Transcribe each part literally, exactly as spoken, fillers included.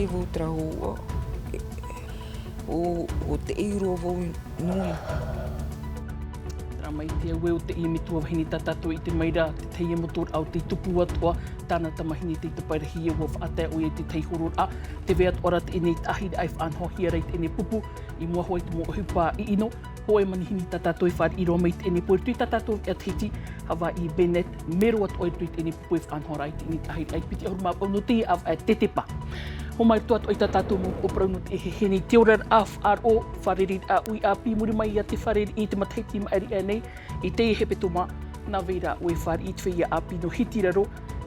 Vau terā hōhoʻa, ʻo, ʻo teie roa vau nui. Terā mai te auē o teie metua vahine tā tātou i ʻite mai ra, te tahi e motu raʻa o tei tupu atoʻa tāna tamahine tei taparahi ʻia ua faʻatae ʻoia i te tahi hororaʻa. Tē vai atoʻa ra teie nei taʻahiraʻa e faʻanahohia ra i teie nei pupu, i mua hoʻi i te mau ʻohipa ʻino. Hōʻē manihini tā tātou e fāriʻi roa mai i teie nei pō i roto i tā tātou veʻa Tahiti, Havaiʻi Bennett, mero atoʻa i roto i teie nei pupu e faʻanaho ra i teie nei taʻahiraʻa i te piti ʻahuru mā vaʻu nō teie ʻāvaʻe tetepa. Hōmai roa atoʻa i tā tātou mau parau nō teie nei, te oraraʻa faʻaroʻo, fārereiraʻa ui ʻāpī, muri mai ia te fārereiraʻa i te matahiti i maʻiri aʻe nei, i teie hepetoma, nā vai ra ʻoe e fāriʻi i te feiā ʻāpī nō Hitiraro,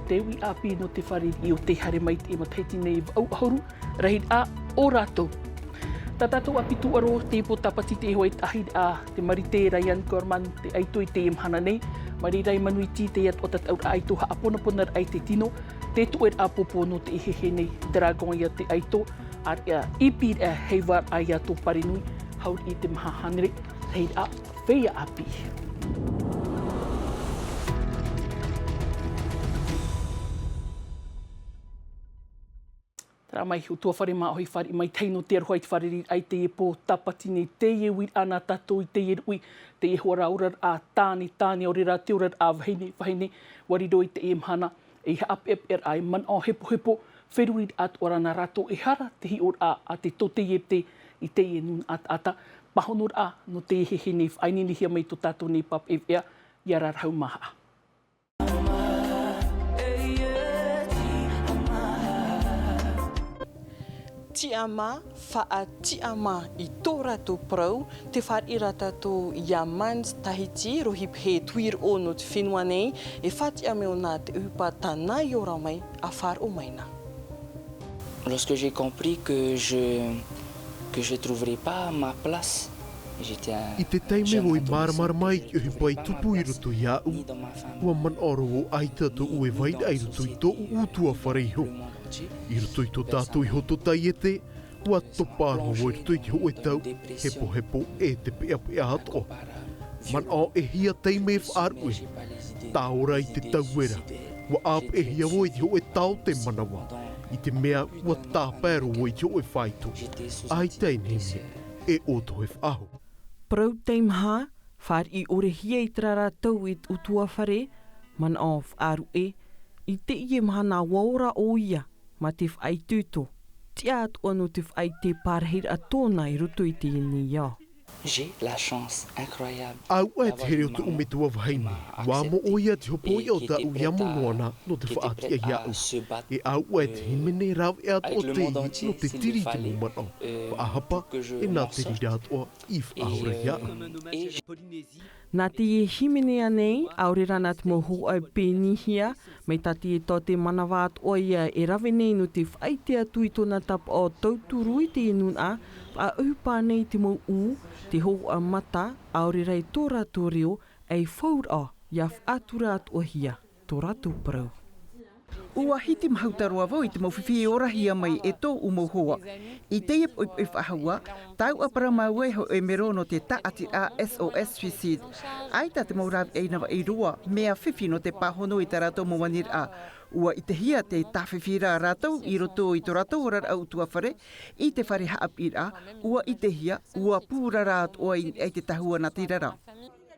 te ui ʻāpī nō te fārereiraʻa o tei haere mai i teie matahiti nei e vaʻu ʻahuru, rahiraʻa ʻo rātou. Tā tātou ʻāpī tūʻaro, te ipo tāpati, te hōʻē taʻahiraʻa, te marite Ryan Gorman, te ʻaito i teie mahana nei, mai reira i Manuiti, teie atoʻa tataʻuraʻa ʻaito haʻaponaponaraʻa i te tino, te tuʻeraʻa pōpō nō teie nei, Dragon ia te ʻaito, ʻāreʻa ʻīpīraʻa, heiva raʻa ia tō Parenui, hauriʻi te maha hānere, rahiraʻa feiā ʻāpī. Terā mai, ʻutuāfare māʻohi, fāriʻi mai te tahi nō te aroha i te fārereiraʻa i teie pō tāpati nei, teie uiraʻa nā tātou i teie ruʻi, teie hoʻi oraraʻa tāne, tāne, ʻaore rā te oraraʻa vahine, vahine, ʻua riro i teie mahana, ei haʻapeʻapeʻaraʻa, ei manaʻo hepohepo, feruriraʻa atoʻa ra nā rātou, ʻehara te hiʻoraʻa a te tōtaiete i teie nūnaʻa taʻata, pāhonoraʻa nō teie nei faʻaineinehia mai tō tātou nei pāpaʻi veʻa, ia Rarahu Mahaʻa. Tiʻamā, faʻatiʻamā i tō rātou parau, tē fāriʻi ra tātou ia Mans Tahiti, rohi pehe tuiroʻo nō te fenua nei, e faʻatiʻa mai ʻōna te ʻohipa tā na i ora mai, ʻa faʻaroʻo mai na. Lorsque j'ai compris que je, que je trouverais pas ma place, j'étais un jeune ado. I te taime ʻua māramarama ai i te ʻohipa i tupu i roto iāʻu, ʻua manaʻo ra vau ʻaita tōʻu e vairaʻa i roto i tōʻu ʻutuāfare iho. I roto i tō tātou iho tōtaiete, ʻua topa roa vau i roto i te hōʻē tau hepohepo ʻe te peʻapeʻa atoʻa. Manaʻo e hia taime e faʻaruʻe, tāora i te tauera, ʻua ʻāpeʻehia vau i te hōʻē taote manava, i te mea ʻua tāpae roa vau i te hōʻē faito. ʻAita e nehenehe e ʻōtohe faʻahou. Parau teimaha, fāriʻi ʻore hia i terā ra tau i te ʻutuāfare, manaʻo faʻaruʻe, i teie mahana ʻua ora ʻoia, mā te faʻaitoito, tiʻa atoʻa nō te faʻaʻite parahiraʻa tōna i roto i teie nei ao. J'ai la chance incroyable. ʻAuʻa e te here o tōʻu metua vahine, ʻua amo ʻoia te hopoiʻa o tāʻu ia mau noʻa nā nō te faʻatiʻa iāʻu. E ʻauʻa e te hīmene rāveʻa atoʻa teie nō te tiri i te mau manaʻo faʻahapa, e nā te reira atoʻa i faʻahora iāʻu. Nā teie hīmene ānei, ʻaore rā nā te mau hōhoʻa pēnihia, mai tā teie taote manava atoʻa ia e rave nei nō te faʻaʻite atu i tōna tāpaʻo tauturu i teie nūnaʻa, faʻaʻohipa nei te mau ʻū, te hōhoʻa mata, ʻaore rā i tō rātou reo, ei fauraʻa, ia faʻatura atoʻahia tō rātou parau. ʻUa hitimahuta roa vau i te mau fifi e orahia mai e tōʻu mau hoa. I teie poʻipoʻi faʻahou, tāuʻa parau mau e hōʻē mero nō te tāʻatiraʻa S O S Suicide. ʻAita te mau rāveʻa i navaʻi roa, mea fifi nō te pāhono i tā rātou mau aniraʻa. ʻUa ʻitehia te tāfifi ra rātou i roto i tō rātou oraraʻa ʻutuāfare, i te fare haʻapiʻiraʻa, ʻua ʻitehia, ʻua pūrara atoʻa i niʻa i te tahua nā te rara.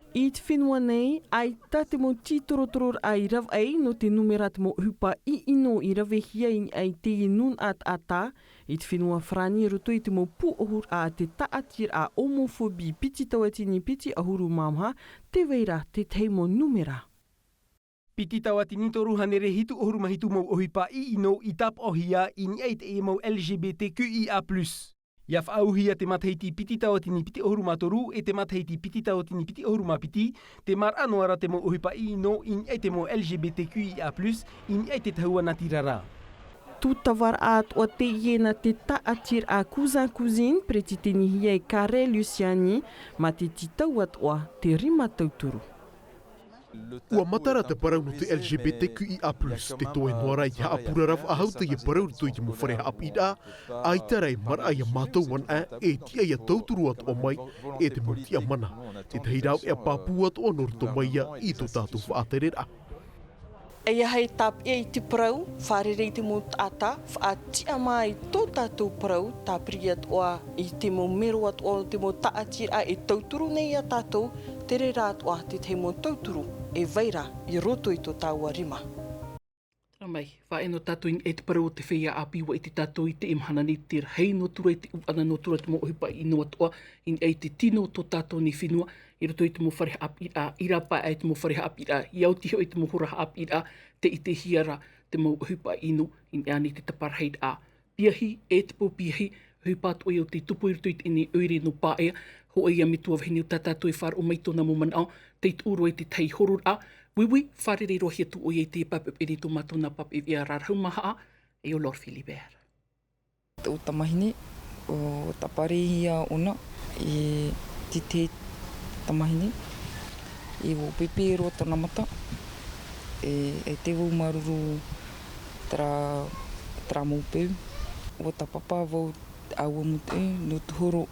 I te fenua nei, ʻaita te mau tītorotororaʻa i rave ai nō te nūmera te mau ʻohipa ʻino i ravehia i niʻa i teie nūnaʻa taʻata, i te fenua Farāni i roto i te mau pūʻohuraʻa a te tāʻatiraʻa homophobie piti tauatini piti ʻahuru mā maha, tē vai ra te tahi mau nūmera. Piti tauatini toru hānere hitu ʻahuru mā hitu mau ʻohipa ʻino i tāpaʻohia i niʻa i teie mau L G B T Q I A plus. ʻIa faʻaauhia te matahiti piti tauatini piti ʻahuru mā toru ʻe te matahiti piti tauatini piti ʻahuru mā piti, tē māraʻa noa ra te mau ʻohipa ʻino i niʻa i te mau L G B T Q I A plus, i niʻa i te tahua nā te rara. Tūtavaraʻa atoʻa teie nā te tāʻatiraʻa Cousin Cousine, peretitenihia e Kare Luciani, mā te tītau atoʻa te rima tauturu. ʻUa matara te parau nō te L G B T Q I A plus, tē toe noa ra i te haʻapurara faʻahou teie parau i roto i te mau fare haʻapiʻiraʻa, ʻaita rā e māraʻa ia mātou anaʻe, e tiʻa ia tauturu atoʻa mai, e te mau tiʻamana, te tahi rāveʻa pāpū atoʻa nō roto mai ia i tō tātou faʻatereraʻa. E aha e tāpeʻa i te parau, fārerei i te mau taʻata, faʻatiʻa mai tō tātou parau, tāpiri atoʻa i te mau mero atoʻa o te mau tāʻatiraʻa e tauturu nei iā tātou, te reira atoʻa tētahi mau tauturu e vai ra i roto i tō tāua rima. Tara mai, faʻaea noa tātou i niʻa i te parau o te feiā ʻāpī, ʻua ʻite tātou i teie mahana nei te rahi noa atu ra i te ʻūʻana noa atu ra te mau ʻohipa ʻino atoʻa i niʻa i te tino o tō tātou nei fenua, i roto i te mau fare haʻapiʻiraʻa, i rāpae aʻe i te mau fare haʻapiʻiraʻa, i ʻautihio i te mau hora haʻapiʻiraʻa, tē ʻitehia ra te mau ʻohipa ʻino i niʻa nei i te taparahiraʻa piahi, e te pou piahi, ʻohipa atoʻa ia ʻo tei tupu i roto i teie nei ʻoire nō Paea, hōʻē ia metua vahine ʻo tā tātou e faʻaroʻo mai i tōna mau manaʻo, tei tuʻu roa i te tahi hororaʻa, uiui, fārerei roa hia atu ʻoia i te pāpeʻepeʻe nei tō mātou nā pāpeʻe veʻa rarahu mahaʻa, e ʻo Lord Philibert. Tō tamahine, ʻua tāparihia ʻōna, i te tahi tamahine, i ʻua pēpē roa tōna mata, e, e te vau māuruuru terā, terā mau peu, ʻua tāpapa vau ʻāua mau peu, nō te horo,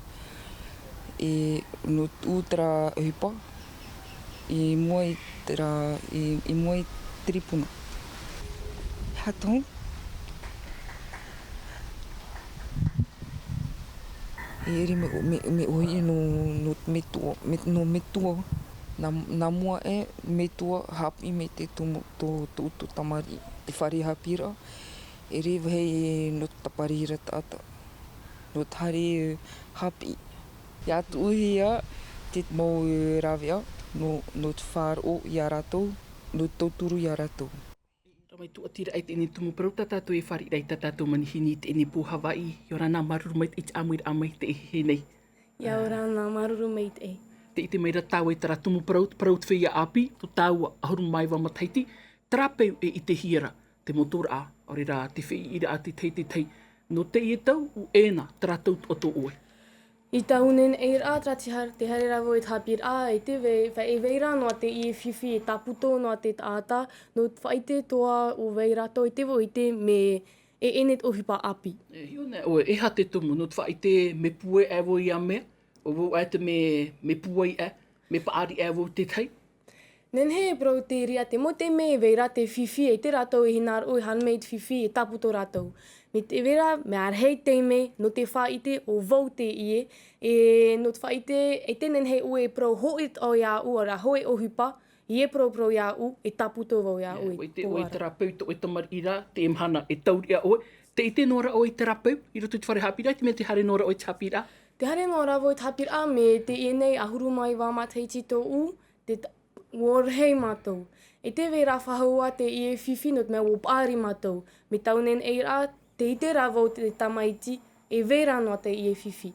e, nō te ʻū terā ʻohipa, i mua i terā, i, i mua i te ripuna. Hatohu. E ʻere me, me, me ʻohipa nō, nō te metua, me, nō metua. Nā, nā mua e metua haʻapiʻi mai te tō, tō, tō, tō tamariʻi, te fare haʻapiʻiraʻa. E ʻere vāhi nō te tāparihiraʻa taʻata. Nō te haere haʻapiʻi. ʻIa tuʻuhia te mau rāveʻa, nō, nō te faʻaroʻo ia rātou, nō te tauturu ia rātou. Rā mai tūʻatiraʻa i teie nei tumu parau, tā tātou e fāriʻi ra i tā tātou manihini i teie nei pō Havaiʻi, ʻia ora na, māuruuru maitaʻi i te ʻāmuiraʻa mai i teie nei. ʻIa ora na, māuruuru maitaʻi. Tē ʻite mai ra tāua i terā tumu parau, te parau o te feiā ʻāpī, tō tāua ʻahuru mā iva matahiti, terā peu e ʻitehia ra te motoraʻa, ʻaore rā te feiʻiraʻa tētahi, tētahi. Nō teie tau, ʻua ʻē na terā tau atoʻa tō ʻoe. I taua nehenehe ra, terā te haere, tē haere ra vau i te haʻapiʻiraʻa, e te vai, vai, e vai ra noa teie fifi e tāpūtō noa te taʻata, nō te faʻaʻite atoʻa ʻo vai rātou, e te vai ʻite mea e ʻere te ʻohipa ʻāpī. E hiʻo na ʻoe, e aha te tumu, nō te faʻaʻite mea pūai aʻe vau ia mea, ʻo vau aʻe te mea, mea pūai aʻe, mea paʻari aʻe vau tētahi. Nehenehe e parau te reira, te mau taime e vai ra te fifi, e ʻite rātou e hinaʻaro e haere mai te fifi e tāpūtō rātou. Mai te vai ra, mea rahi taime, nō te faʻaʻite ʻo vau teie, e nō te faʻaʻite, e te nehenehe ʻoe e parau hōʻē atoʻa iāʻu, ʻaore rā hōʻē ʻohipa, e parauparau iāʻu, e tāpūtō vau iāʻu. ʻOe, ʻoe terā peu tō ʻoe tamariʻi ra, teie mahana e tauriʻa ʻoe, tē ʻite noa ra ʻoe i terā peu, i roto i te fare haʻapiʻiraʻa, te mea tē haere noa ra ʻoe i te haʻapiʻiraʻa? Tē haere noa ra vau i te haʻapiʻiraʻa, mai teie nei ʻahuru mā iva matahiti tōʻu, te ta-, ʻua rahi mātou. E te vai ra faʻahou ā teie fifi nō te mea ʻua paʻari mātou. Mai taua nehenehe ra, tē ʻite ra vau te tamaiti, e vai ra noa teie fifi.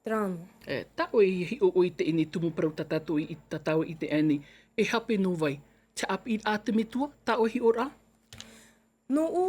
Terā noa. E, tā ʻoe i hiʻo ʻoe i teie nei tumu parau tā tātou i, tā tāua i ʻite aʻe nei, e hape nō vai? Te haʻapiʻiraʻa a te metua, tā ʻoe hiʻoraʻa? Nōʻu,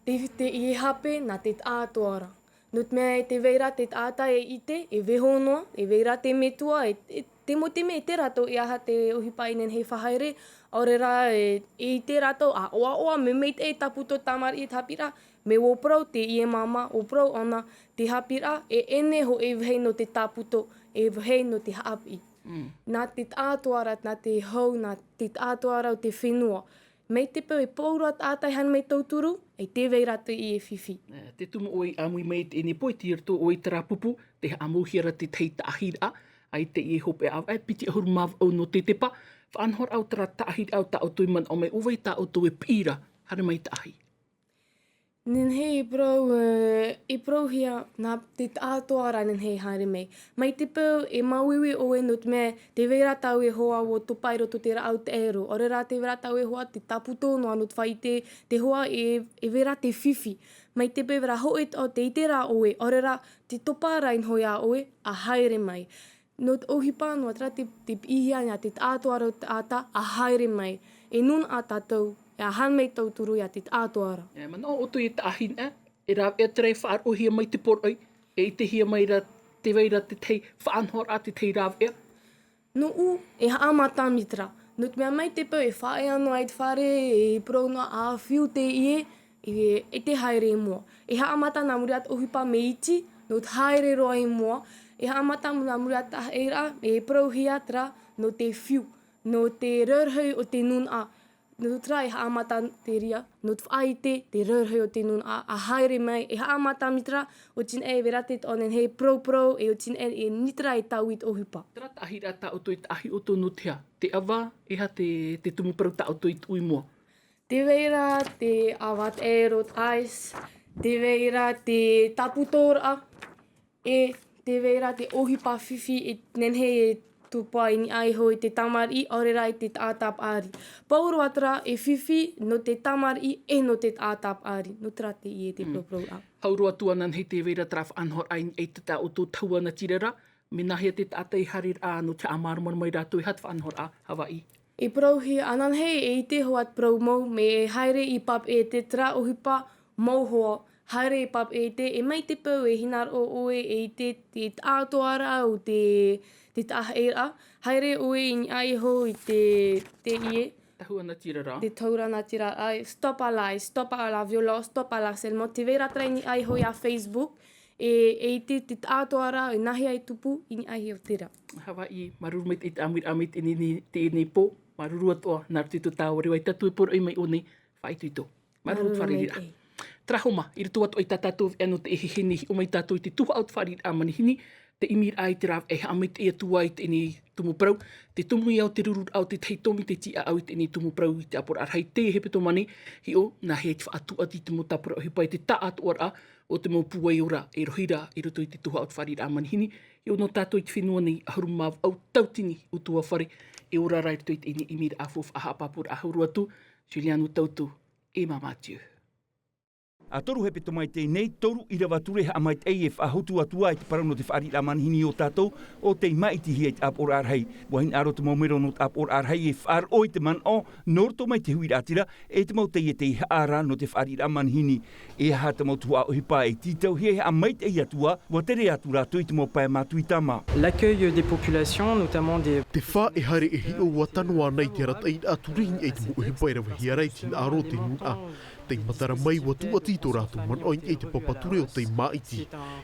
te, teie hape nā te taʻatoʻaraʻa. Nō te mea e te vai ra te taʻata e ʻite, e vaiiho noa, e vai ra te metua, e, e te mau taime e ʻite rātou e aha te ʻohipa e nehenehe e faʻahaere, ʻaore rā e, e ʻite rātou, ʻa, ʻoaʻoa, mea maitaʻi e tāpūtō tamariʻi i te haʻapiʻiraʻa, mea ʻua parau teie māmā, ʻua parau ʻōna, te haʻapiʻiraʻa, e ʻere hōʻē vāhi nō te tāpūtō, e vāhi nō te haʻapiʻi. Mm. Nā te taʻatoʻaraʻa, nā te hau, nā te taʻatoʻaraʻa o te fenua. Mai te peu e pauroa taʻata e haere mai tauturu, e te vai ra teie fifi. E, te tumu ʻoe i ʻāmui mai i teie nei pō, i roto ʻoe i terā pupu, tē haʻamauhia ra te tahi taʻahiraʻa, ʻaita i te hopeʻa ʻāvaʻe, piti ʻahuru mā vaʻu nō te tepa, faʻanahoraʻa o terā taʻahiraʻa o tā ʻoutou i manaʻo mai, ʻo vai tā ʻoutou e piʻi ra, haere mai taʻahi. Nehenehe e parau, e, e parauhia nā te taʻatoʻaraʻa nehenehe e haere mai. Mai te peu e māuiui ʻoe nō te mea, te vai ra tāua e hoa ʻua topa i roto te rāʻau taʻero. ʻAore rā te vai ra tāua e hoa te tāpūtō noa nō te faʻaʻite, te hoa e, e vai ra te fifi. Mai te peu e vai ra hōʻē atoʻa tē ʻite ra ʻoe, ʻaore rā te topa ra i noho iā ʻoe, ʻa haere mai. Nō te ʻohipa noa terā te, te piʻihia nā te taʻatoʻaraʻa o te taʻata, ʻa haere mai. E nūnaʻa tātou, e ʻa haere mai tauturu ia te taʻatoʻaraʻa. E, manaʻo ʻoutou e taʻahi na, e rāveʻa terā e faʻaroʻohia mai te poroʻi, e ʻitehia mai ra te vai ra te tahi faʻanahoraʻa, te tahi rāveʻa? Nōʻu, e haʻamata mai terā. Nō te mea mai te peu e faʻaea noa i te fare, e parau noa ʻa fiu teie, e, e te haere i mua. E haʻamata nā muri iho te ʻohipa mea iti, nō te haere roa i mua. E haʻamata nā muri iho te taʻahiraʻa, e parauhia terā, nō te fiu, nō te rauhau o te nūnaʻa. nō te rā e haʻamata te reira, nō te faʻaʻite, te rauhai o te nūnaʻa, ʻa haere mai, e haʻamata mai te rā, ʻo tino e vera te toʻa nehenehe e parauparau, e ʻo tino e, e nitra e taui te ʻohipa. Te rā taʻahiraʻa tā ʻoutou i taʻahi ʻoutou nō te hea, te ʻava, e aha te, te tumu parau tā ʻoutou i tuʻu i mua. Te vai ra te ʻava te Aero Ice, te vai ra te tāpū tōraʻa, e te vai ra te ʻohipa fifi e nehenehe e tūpā i niʻa iho i te tamariʻi, ʻaore rā i te taʻata paʻari. Pauroa te rā e fifi nō te tamariʻi e nō te taʻata paʻari. Nō te rā te ie te Mm. poroporora. Hau roa atu ana nei te vai ra te rā faʻanahoraʻa i niʻa i te tā ʻoutou tahua natirara, mea nāhea te taʻata e haere ra nō te haʻamāramarama ia rātou e aha te faʻanahoraʻa, Havaiʻi. E parauhia ana nei, e ʻite hoʻi te parau mau, mea haere i pape e te terā ʻohipa mau hoʻi, haere i pape e te, e mai te peu e hinaʻaro ʻoe e ʻite te taʻatoʻaraʻa o te, te taʻahiraʻa, haere ʻoe i niʻa iho i te, te ie. Tahua natirara. Te tahua natirara, stop à la, stop à la violence, stop à l'harcèlement, te vai ra te rā i niʻa iho ia Facebook, e, e ʻite te taʻatoʻaraʻa, e nāhea e tupu i niʻa iho terā. Havaiʻi, māuruuru maitaʻi i te ʻāmuiraʻa mai teie nei, teie nei pō, māuruuru atoʻa, nā roto i tō tāua reo, ʻaita atu e poroʻi mai ʻō nei, faʻaitoito. Māuruuru Māuruuru fārereiraʻa. maitaʻi. Terā hoʻi mā, i roto atu i tā tātou veʻa nō teie heheni, hiʻo mai tātou i te tuhaʻa o te fārereiraʻa manihini, te ʻimiraʻa i te rāveʻa e haʻamaitaʻi atu ai i teie nei tumu parau, te tumu ia o te rururaʻa o te tahi tōmite tiʻaʻau i teie nei tumu parau i te ʻāpoʻoraʻa rahi, te hepetoma nei, hiʻo, nāhea te faʻatuʻati i te mau tāpura ʻohipa i te taʻatoʻaraʻa o te mau pūai ora e rohi ra i roto i te tuhaʻa o te fārereiraʻa manihini, hiʻo nō tātou i te fenua nei, ʻahuru mā vaʻu tauatini ʻutuāfare, e ora ra i roto i teie nei ʻimiraʻa faufaʻa haʻapāpūraʻa. Hau roa atu, Juliano Tautu, e Emma Mathieu. ʻA toru hepetoma i teie nei, toru ʻīrava ture haʻamaitaʻi e faʻahotu atu ai te parau nō te fārereiraʻa manihini o tātou, ʻo tei māʻitihia i te ʻāpoʻoraʻa rahi. ʻUa hinaʻaro te mau mero nō te ʻāpoʻoraʻa rahi e faʻaroʻo i te manaʻo, nō roto mai te huiraʻatira, e te mau taiete i haʻa ra nō te fārereiraʻa manihini. E aha te mau tuhaʻa ʻohipa e tītauhia e haʻamaitaʻi atu ā, ʻua tere atu rātou i te mau pae mātuitama. L'accueil des populations, notamment des Te fā e haere e hiʻo ʻua tano ana i te arataʻiraʻa ture i niʻa i te mau ʻohipa e ravehia ra i te hinaʻaro o te nūnaʻa. Tei matara mai ʻua tūʻati tō rātou manaʻo i niʻa i te papa ture o tei māʻiti.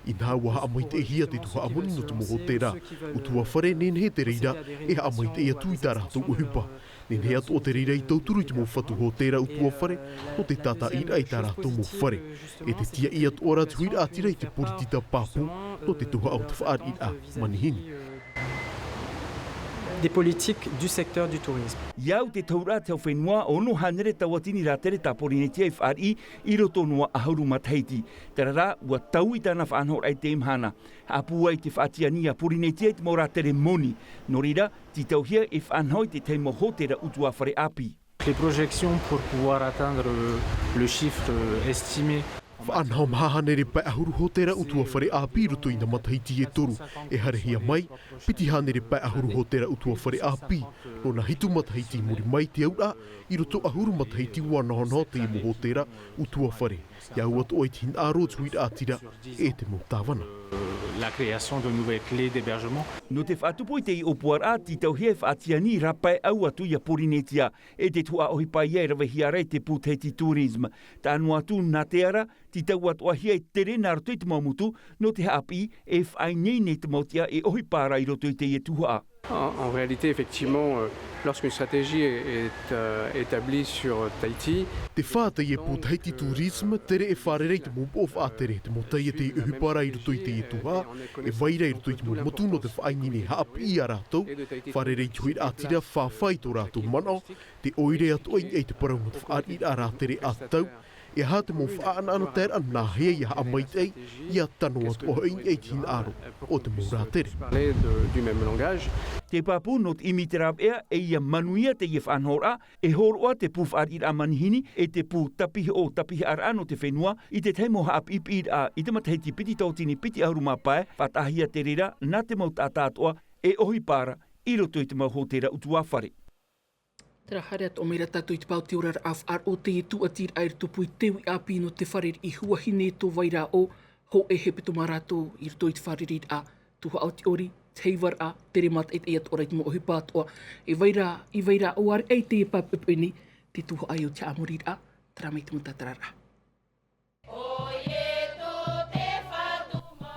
Inaha ʻua haʻamaitaʻihia te tuhaʻa moni nō te mau hōtēra ʻutuāfare, nehenehe te reira e haʻamaitaʻi atu i tā rātou ʻohipa. Nehenehe atoʻa te reira i tauturu i te mau fatu hōtēra ʻutuāfare, nō te tātaʻiraʻa i tā rātou mau fare. E te tiaʻi atoʻa ra te huiraʻatira i te poritita pāpū, nō te tuhaʻa o te fārereiraʻa manihini. Des politiques du secteur du tourisme. ʻIa au te tahuraʻa te hau fenua, ono hānere tauatini rātere tā Porinetia i fāriʻi i roto noa ʻahuru matahiti. Terā rā, ʻua taui tāna faʻanahoraʻa i teie mahana. Haʻapūai te faʻatiani a Porinetia i te mau rātere moni. Nō reira, tītauhia e faʻanaho i te tahi mau hōtēra ʻutuāfare ʻāpī. Les projections pour pouvoir atteindre le chiffre estimé. Faʻanaho maha hānere pae ʻahuru hōtēra ʻutuāfare ʻāpī i roto i nā matahiti e toru e haerehia mai, piti hānere pae ʻahuru hōtēra ʻutuāfare ʻāpī. Nō nā hitu matahiti i muri mai, te auraʻa, i roto ʻahuru matahiti ʻua nahonaho teie mau hōtēra ʻutuāfare. ʻIa au atoʻa i te hinaʻaro i te huiraʻatira e te mau tāvana. La création de nouvelles clés d'hébergement. Nō te faʻatupu i teie ʻōpuaraʻa, tītauhia e faʻatiani rāpae ʻau atu ia Porinetia, e te tuhaʻa ʻohipa ia e ravehia ra i te pū Tahiti Tourisme. Taʻa noa atu nā te ara, tītau atoʻahia e tere nā roto i te mau motu, nō te haʻapiʻi e faʻaineine i te mau tiʻa e ʻohipa ra i roto i teie tuhaʻa. En, en réalité, effectivement, euh, lorsqu'une stratégie est, est, euh, établie sur Tahiti, Te fā teie pū Tahiti Tourisme, tere e fārerei te mau poʻo faʻatere, te mau taiete e ʻohipa ra i roto i teie tuhaʻa, e vai ra i roto i te mau motu nō te faʻaineine haʻapiʻi ia rātou, fārerei i te huiraʻatira fāfā i tō rātou manaʻo, te ʻoire atoʻa i niʻa i te parau nō te fāriʻiraʻa rātere ʻātaʻu, e aha te mau faʻaʻanaʻanataeraʻa nāhea ʻia haʻamaitaʻi, ʻia tano atoʻa hoʻi i niʻa i te hinaʻaro o te mau rātere. Parler de, du même langage. Te pāpū nō te ʻimi i te rāveʻa, e ʻia manuia teie faʻanahoraʻa, e hōroʻa te pū fāriʻiraʻa manihini, e te pū tapihoʻo tapihaʻaraʻa nō te fenua, i te tahi mau haʻapiʻipiʻiraʻa, i te matahiti piti tauatini piti ʻahuru mā pae, faʻataʻahia te reira, nā te mau taʻata atoʻa, e ʻohipa ra, i roto i te mau hōtēra ʻutuāfare. Terā, haere atoʻa mai ra tātou i te pae o te oraraʻa faʻaroʻo, teie tūʻatiraʻa e tupu i te uʻi ʻāpī nō te fare riʻi Huahine, tō Vairaʻo, hōʻē hepetoma rātou i roto i te fārereiraʻa, tuhaʻa o te ʻori, te haivaraʻa, tere mātaʻitaʻi atoʻa ra i te mau ʻohipa atoʻa, e vai ra, i Vairaʻo, ʻaore rā i teie pae poʻipoʻi nei, te tuhaʻa o te haʻamoriraʻa, terā mai te mau tātararaʻa.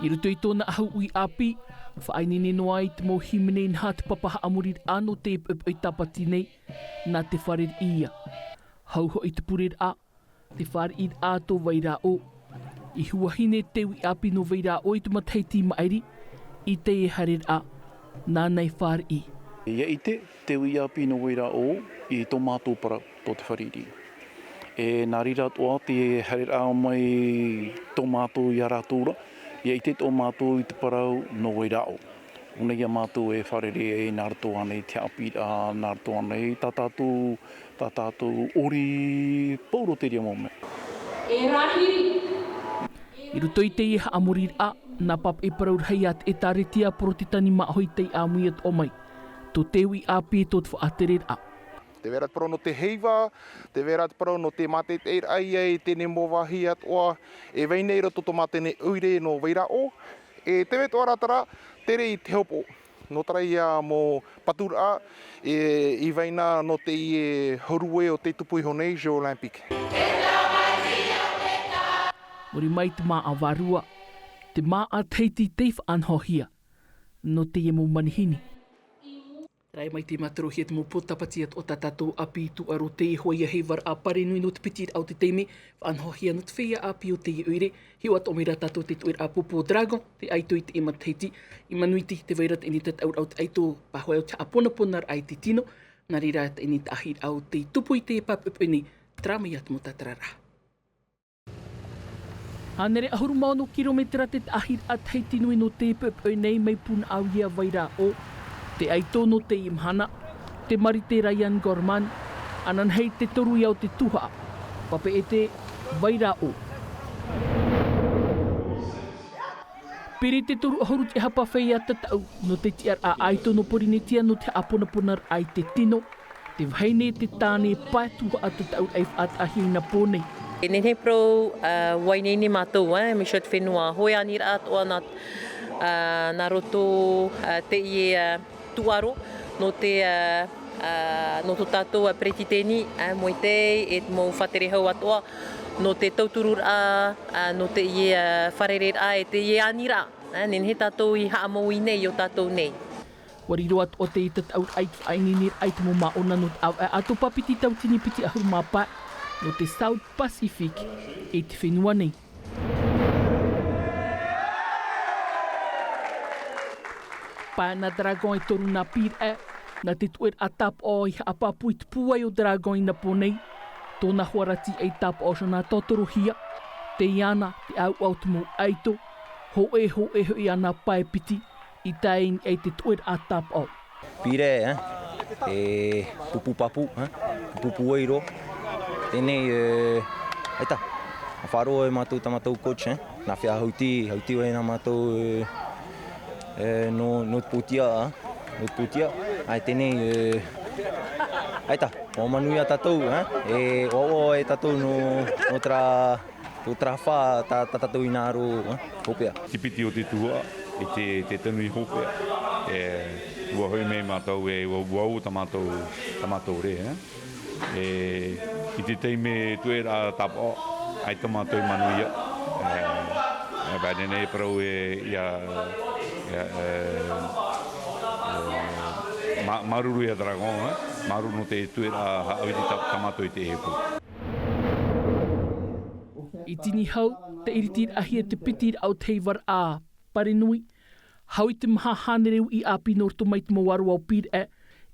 I roto i tōna ʻahu uʻi ʻāpī, Faʻaineine noa i te mau hīmene inaha te papa haʻamoriraʻa nō te poʻipoʻi tāpati nei, nā te fārereiraʻa. Hau hoʻi te pureraʻa, te fāriʻiraʻa tō Vairaʻo. I huahine te uʻi ʻāpī nō Vairaʻo i te matahiti i maʻiri, i teie haereraʻa, nāna i fāriʻi. ʻIa ʻite te uʻi ʻāpī nō Vairaʻo i tō mātou parau, tō te fārerei. E nā reira atoʻa te haereraʻa mai tō mātou iā rātou ra, ʻia ʻite tō mātou i te parau nō Vairaʻo. ʻUna ia mātou e fārerei ai nā roto ānei i te haʻapiʻiraʻa, nā roto ānei i tā tātou, tā tātou ʻori, pauroa te reira mau mea. E rāhiri. I roto i teie haʻamoriraʻa, nā pāpaʻi parau rahi a te ʻĒtārētia Porotetani Māʻohi tei ʻāmui atoʻa mai. Tō te uʻi ʻāpī, tō te faʻatereraʻa. Tē vai ra te parau nō te heiva, tē vai ra te parau nō te mātaʻitaʻiraʻa ia i teie mau vāhi atoʻa, e vai nei i roto tō mātou nei ʻoire nō Vairaʻo, e tē vai atoʻa ra terā, tere i te hopoʻo. Nō terā ia mau paturaʻa, e, i vai na nō teie hōrue o tei tupu iho nei, Jeux Olympiques. Muri mai te māʻa vārua, te māʻa Tahiti tei faʻanahohia nō teie mau manihini. Terā ia maitaʻi mātaro hia te mau pō tāpati atoʻa tā tātou ʻāpī tūʻaro, teie hoʻi ia heivaraʻa parenui nō te piti raʻa o te taime, faʻanahohia nō te feiā ʻāpī o teie ʻoire. Hiʻo atoʻa mai rā tātou te tuʻeraʻa pōpō Dragon, tei ʻaito i teie matahiti. I Manuiti, tē vai ra teie nei tataʻuraʻa o te ʻaito, pāhoʻi au te haʻaponaponaraʻa i te tino, nā reira teie nei taʻahiraʻa o tei tupu i teie poʻipoʻi nei, terā mai ia te mau tātararaʻa. Hānere ʻahuru mā ono kirometera te taʻahiraʻa Tahiti Nui nō te poʻipoʻi nei mai Punaʻauia Vairaʻo. Te ʻaito nō teie mahana, te Marite Ryan Gorman, ananahi te toru ia o te tuhaʻa, Papeʻete Vairaʻo. Piri te toru ʻahuru te hapa feiā tataʻu nō te tiʻaraʻa ʻaito nō Porinetia nō te haʻaponaponaraʻa i te tino, te vahine, te tāne pae tuhaʻa tataʻuraʻa i faʻataʻahia i nā pō nei. E nehenehe parau, ā, ʻua ineine mātou, ā, mai iho i te fenua, hōʻē aniraʻa atoʻa nā, ā, nā roto, ā, teie, ā, tūʻaro, nō te, ā, ā, nō tō tātou, ā, peretiteni, ā, Moetai, e te mau faʻatere hau atoʻa, nō te tautururaʻa, ā, nō teie, ā, fārereiraʻa, e teie aniraʻa, ā, nehenehe tātou i haʻamou i nei, i ō tātou nei. ʻUa riro atoʻa teie tataʻuraʻa i te faʻaineineraʻa i te mau māʻona nō te ʻāvaʻe ʻāto pāpiti tautini piti ʻahuru mā pae, nō te South Pacific, e te fenua nei. Pae nā Dragon e toru nā Pīraʻe, nā te tuʻeraʻa tāpaʻo i haʻapāpū i te pūai o Dragon i nā pō nei, tōna huaraʻatira tāpaʻo Jonathan Torohia, tei iāna te ʻāuʻa o te mau ʻaito, hōʻē, hōʻē hoʻi āna pae piti, i tae i niʻa i te tuʻeraʻa tāpaʻo. Pīraʻe, ē? E pupu pāpū, ē? Pupu pūai roa. Teie nei, e, ʻaita, ʻa faʻaroʻo e mātou tā mātou coach, ē? Nā fea hauti, hauti vau nā mātou, e, e, nō, nō te pūtia, ā? Nō te pūtia. ʻAe, teie nei, e, ʻaita, ʻua manuia tātou, ē? E ʻoaʻoa e tātou nō, nō terā, tō terā fā tā, tā tātou hinaʻaro, ē? Hopeʻa. Te piti o te tuhaʻa, i te, te tanu i hopeʻa. E, ʻua hoʻi mai mātou e, ʻua, ʻua ʻō tā mātou, tā mātou rē, ē? E, i te taime tuʻeraʻa tāpaʻo, ʻaita mātou i manuia. E, e, vai nei e parau e, ia, ia, e, e, mā-, māuruuru ia Dragon, ē? Māuruuru nō te tuʻeraʻa haʻaviti tā, tā mātou i teie pō. I Tinihau, tē iritiraʻahia te piti raʻa o te heivaraʻa parenui, hau i te maha hānere uʻi ʻāpī nō roto mai te mau ʻāroʻa o Pīraʻe,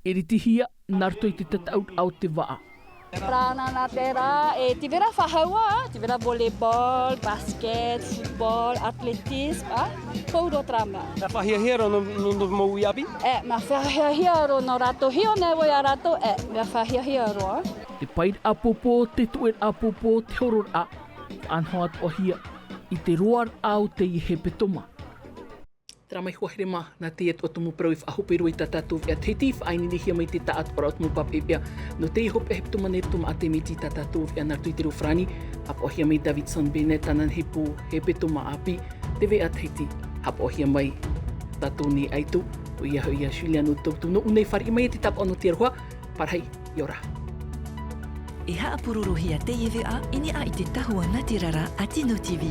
e iritihia nā roto i te tataʻuraʻa o te vaʻa. Terā na, nā terā, e, tē vai ra faʻahaua, tē vai ra volleyball, basket, football, athlétisme, ā, pauroa terā mea. Mea faʻahiahia roa nō, nō, nō te mau uʻi ʻāpī? E, mea faʻahiahia roa nō rātou, hiʻo nei vau iā rātou, e, mea faʻahiahia roa. Te pairaʻa pōpō, te tuʻeraʻa pōpō, te hororaʻa, faʻanaho atoʻahia i te roaraʻa o teie hepetoma. Terā mai Hoʻohere mā, nā teie atoʻa te mau parau e faʻahope roa i tā tātou veʻa Tahiti, faʻaineinehia mai te taʻatoʻaraʻa o te mau pāpaʻi veʻa nō teie hopeʻa hepetoma nei roto maʻa te miti tā tātou veʻa nā roto i te reo farāni, pāpaʻohia mai Davidson Bennett, ananahi pō hepetoma ʻāpī, te veʻa Tahiti, pāpaʻohia mai tātou nei ʻaito, ʻoia hoʻi ia Juliano Tautu. Nō ʻō nei, fāriʻi mai ia te tāpaʻo nō te aroha, parahi, ʻia ora. E haʻapurorohia teie veʻa i niʻa i te tahua nātirara a Tino TV.